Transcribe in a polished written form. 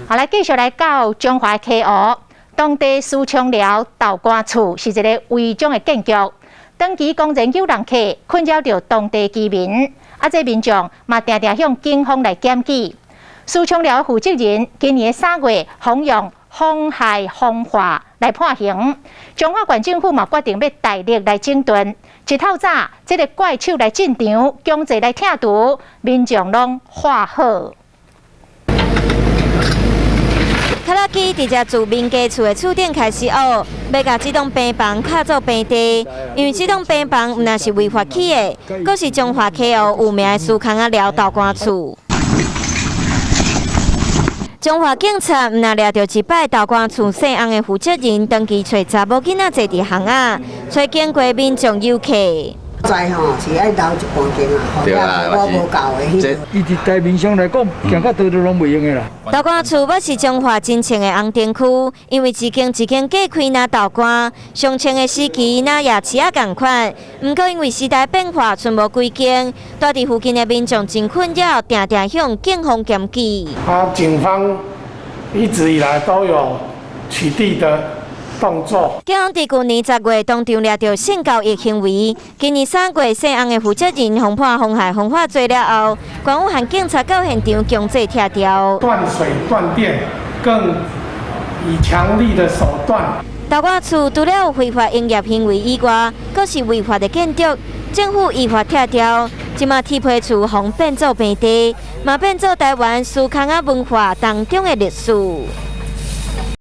好，來繼續來到彰化溪湖，當地蘇昌寮豆干厝是一个違章的建築，長期公然誘人客，困擾著當地居民。啊，這民眾嘛定定向警方來檢舉。蘇昌寮負責人今年3月予用妨害風化來判刑，彰化縣政府嘛決定欲大力來整頓。一透早，這个怪手來進場，強制來拆除，民眾攏喊好。較早起佇遮住民家厝的厝頂開始挖，欲共這棟平房敲做平地，因為這棟平房毋但是違法起的，閣是彰化溪湖有名的蘇空仔寮豆乾厝。彰化警察毋但掠著一擺豆乾厝姓翁的負責人，長期揣查某囡仔坐佇巷仔，揣經過民眾遊客。在吼是愛留一半間啊，對啦，我無夠的。這伊佇台面上來講，行較佗都攏袂用的啦。豆乾厝欲是彰化真穿的紅燈區，因為一間一間隔開若豆乾，上穿的時期若夜市仔仝款。毋過因為時代變化，賰無幾間，住佇附近的民眾真困擾，定定向警方檢舉。啊，警方一直以來都有取締的動作。警方佇舊年10月當場掠著性交易行為，今年3月姓翁的負責人予判妨害風化罪了後，縣府和警察到現場強制拆掉。斷水斷電，更以強力的手段。豆乾厝除了有非法營業行為以外，閣是違法的建築，政府依法拆掉，這馬鐵皮厝予變做平地，嘛變做台灣蘇空仔文化當中的歷史。